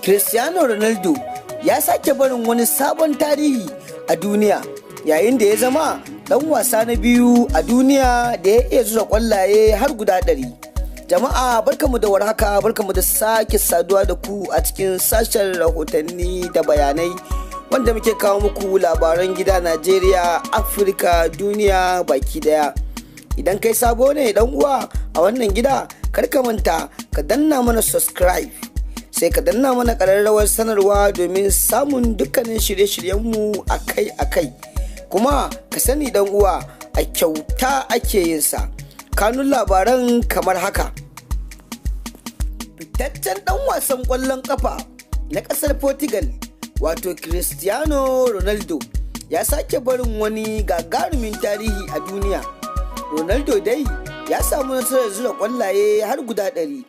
Cristiano Ronaldo ya sake barin wani sabon tarihi a duniya yayin da ya zama dan wasa na biyu a duniya da ya iya zura kwallaye har guda 100. Jama'a, barkamu da warhaka, barkamu da sake saduwa da ku a cikin sashen rahotanni da bayanai wanda muke kawo muku labaran gida Najeriya, Afirka, duniya baki daya. Idan kai sabo ne dan uwa a wannan gida, kar ka manta ka danna mana subscribe, sai ka danna mana ƙararrawar sanarwa domin samun dukkanin shirye-shiryenmu akai-akai. Kuma ka sani dan uwa, a kyauta ake yin sa. Kanun labaran kamar haka: Fitaccen dan wasan ƙwallon ƙafa na ƙasar Portugal, wato Cristiano Ronaldo, ya sake barin wani gagarumin tarihi a duniya. Ronaldo dai ya samu nasarar zura kwallaye har guda 100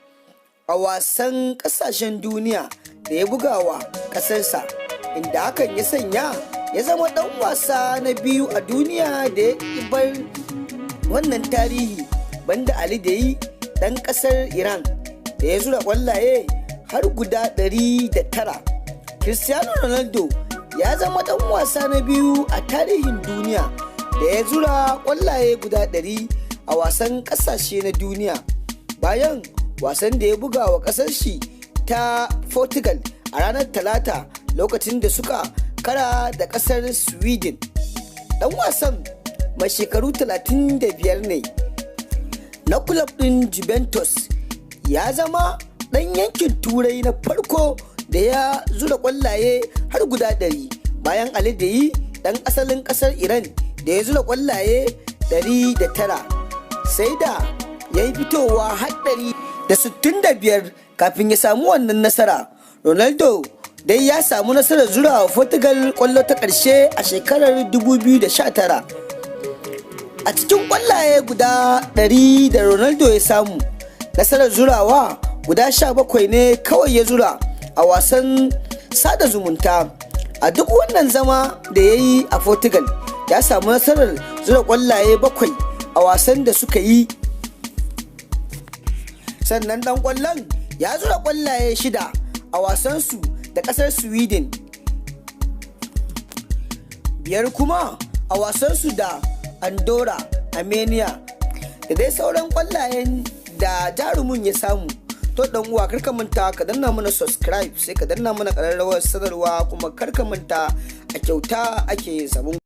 a wasan kasashen duniya da ya bugawa kasarsa, inda hakan ya sanya ya zama dan wasa na biyu a duniya da ya bar wannan tarihi, banda Ali Daei dan kasar Iran da ya zura kwallaye har guda 109. Cristiano Ronaldo ya zama dan wasa na biyu a tarihin duniya da ya zura kwallaye guda 100 a wasan kasashe na duniya, bayan wasan da ya buga wa kasar shi ta Portugal a ranar Talata lokacin da suka kara da kasar Sweden. Dan wasan mai shekaru 35 ne na kulob din Juventus ya zama dan yankin Turai na farko da ya zura kwallaye har guda 100, bayan Ali Daei dan asalin kasar Iran da ya zura kwallaye 109. Sai da ya yi fitowa har 165 kafin ya samu wannan nasara. Ronaldo dai ya samu nasarar zura wa Portugal kwallo ta ƙarshe a shekarar 2019. A cikin kwallaye guda 100 da Ronaldo ya samu nasarar zurawa, guda 17 ne kawai ya zura a wasan sada zumunta. A duk wannan zama da ya yi a Portugal, ya samu nasarar zura kwallaye bakwai a wasan da suka yi. Sannan dan kwallon ya zura kwallaye shida a wasansu da kasar Sweden, biyar kuma a wasansu da Andorra, Armenia, da dai sauran kwallayen da jarumin ya samu. To dan uwa, karka manta ka danna mana subscribe, sai ka danna mana kararrawar sanarwa, kuma karka manta, a kyauta ake sabon.